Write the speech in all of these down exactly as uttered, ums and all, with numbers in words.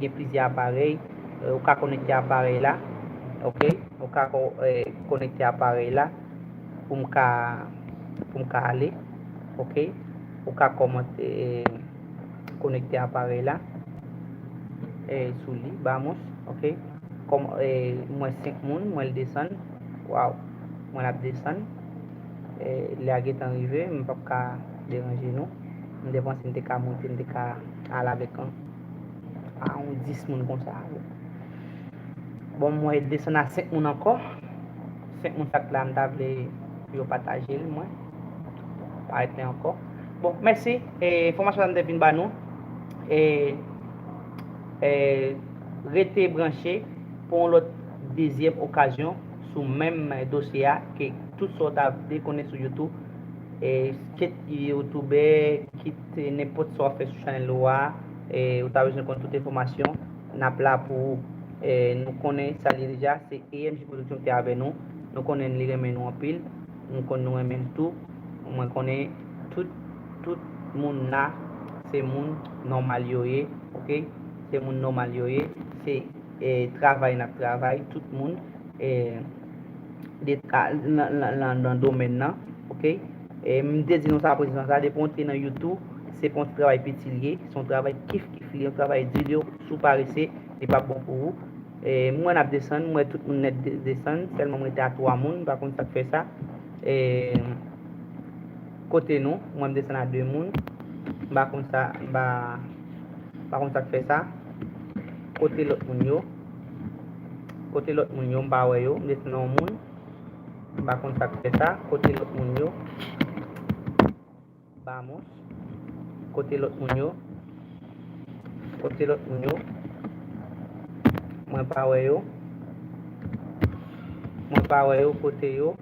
gen plizyè aparèy, eh, ou ka konekte aparèy la, ok? Ou ka ko- eh, konekte aparèy la pou m ka, pou m ka ale, ok? Ou ka kòmante, eh, konekte aparèy la, eh, sou li, vamos, ok? Kòm, eh, m wè senk moun, m wè l desann. Waw, m wè l ap desann. Eh, lè a gentan rive, m p ap ka deranje nou. M te panse m te ka monte, m te ka al avèk an, a yon dis moun konsa. Bon, m wè l desann a senk moun ankò. Senk moun sa k la, m ta vle pou yo pataje l, mwen. Parèt mwen ankò. Bon, mèsi. E, enfòmasyon sa m te vin ba nou. E, e, rete branche pou yon lòt dezyèm okazyon sou menm dosye a, ke tout sa w ta vle konnen sou YouTube. E, kit youtubè, kit nenpòt sa w ap fè sou chanèl ou a, e, ou ta bezwen konn tout enfòmasyon, n ap la pou ou. E, nou konnen sa li ye deja, se E M J Production ki te avè nou. Nou konnen li renmen nou anpil. Nou konnen nou renmen l tou. Mwen konnen tout, tout moun la, se moun nòmal yo ye, ok? Se moun nòmal yo ye. Se, e, travay n ap travay, tout moun, e, de, a, nan, nan, nan, nan domèn nan, ok? E, m te di nou sa, prezan sa, depi w antre nan YouTube, se pa yon ti travay piti li ye, se yon travay kif kif li ye, yon travay di, si w parese, li p ap bon pou ou. E, m wè n ap desann, m wè tout moun nèt de- desann, sèlman m rete a twa moun, m pa konn sa k fè sa. E, kote nou, m wè m desann a de moun, m pa konn sa, m pa, m pa konn sa k fè sa. Kote lòt moun yo? Kote lòt moun yo? M pa wè yo, m desann a yon moun, m pa konn sa k fè sa. Kote lòt moun yo? Vamos. Kote lòt moun yo? Kote lòt moun yo? Mwen pa wè yo. Mwen pa wè yo. Kote yo?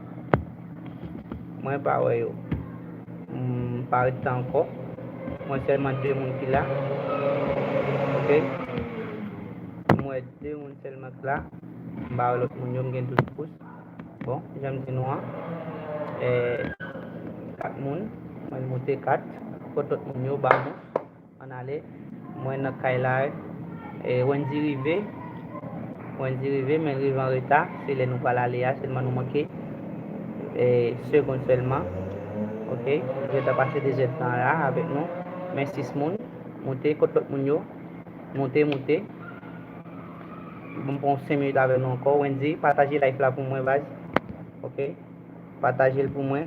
Mwen pa wè yo. M pa ret tan ankò. Mwen sèlman de moun ki la. Ok. M wè de moun sèlman ki la. M pa wè lòt moun yo. M gen douz pous. Bon, jan m di nou an, eh, kat moun, mwen moute kat, kot lòt moun yo, vamos, ann ale, mwen nan kay la, eh, Wendy rive, Wendy rive, men l rive an reta, se lè nou pral ale a, sèlman nou manke, eh, segonn sèlman, ok, li gentan pase de zèdtan la avèk nou, men sis moun, moute, kot lòt moun yo, moute, moute. Bon, m pran senk minit avè nou ankò. Wendy, pataje live la pou mwen, baz. Ok. Pataje l pou mwen.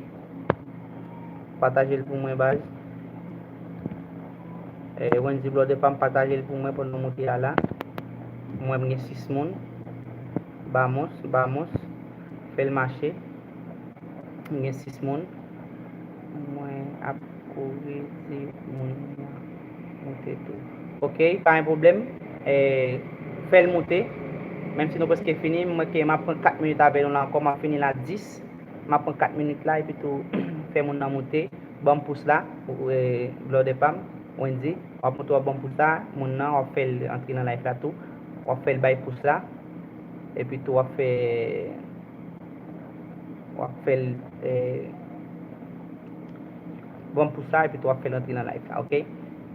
Pataje l pou mwen, baz. Eh, Wendy Blòdè pa m, pataje l pou mwen pandan w moute a la. Mwen, m gen sis moun. Vamos, vamos. Fè l mache. M gen sis moun. Mwen ap kouri di moun nan moute tou. Ok, pa gen pwoblèm. Eh, fè l moute. Menm si nou prèske fini, mwen ke m ap pran kat minit avè nou la ankò, m ap fini la dis. M ap pran kat minit la, epi tou fè moun nan moute. Ban m pous la, eh, blòdè pa m, Wendy. W ap moute, w ap ban m pous la, moun nan, w ap fè l antre nan live la tou. W ap fè l bay pous la. Epi tou w ap fè W ap fè l, eh, bon pou sa, epi tou w ap fè l antre nan live la, ok?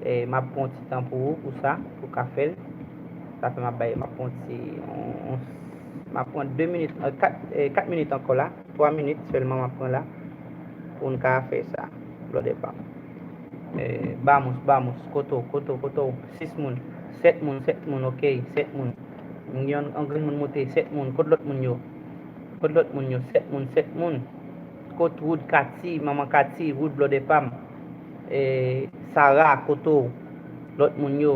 Eh, m ap pran yon ti tan pou ou, pou sa, pou w ka fè l. Sa fè m ap bay, m ap pran yon ti, on, on, m ap pran de minit, eh, kat, eh, kat minit ankò la, twa minit sèlman m ap pran la, pou n ka fè sa, blòdè pa m. Eh, vamos, vamos, kote w, kote w, kote w, sis moun, sèt moun, sèt moun, ok, sèt moun. M gen yon, yon grenn moun moute, sèt moun, kot lòt moun yo? Kot lòt moun yo? Sèt moun, sèt moun. Kot Wood Kati, manman Kati, Wood blòdè pa m. Eh, Sara, kote w? Lòt moun yo.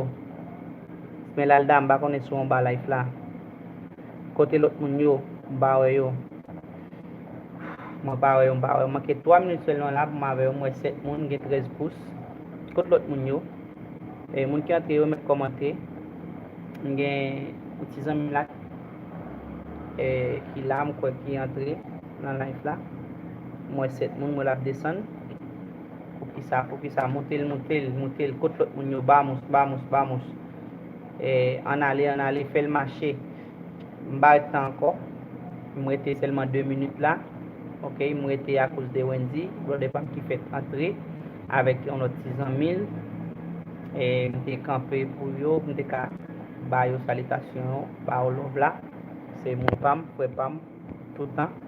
Smelda, m pa konnen si w anba live la. Kote lòt moun yo? M pa wè yo. Mwen pa wè yo, m pa wè yo. Manke twa minit sèlman la pou m avè yo. M wè sèt moun, gen trèz pous. Kot lòt moun yo? E moun ki antre yo mèt kòmante. M gen yon ti zanmi m la, e, ki la, m kwè ki antre nan live la. M wè sèt moun, m wè l ap desann. Poukisa, poukisa? Moute l, moute l, moute l. Kot lòt moun yo? Vamos, vamos, vamos. E, ann ale, ann ale, fè l mache. M pa ret tan ankò. M rete sèlman de minit la. Ok, m rete akoz de Wendy, blòdè pa m ki fèk antre avèk yon lòt ti zanmi l. E m te kanpe pou yo, m te ka, ba yo salitasyon yo, ba yo love la. Se moun pa m, frè pa m, toutan.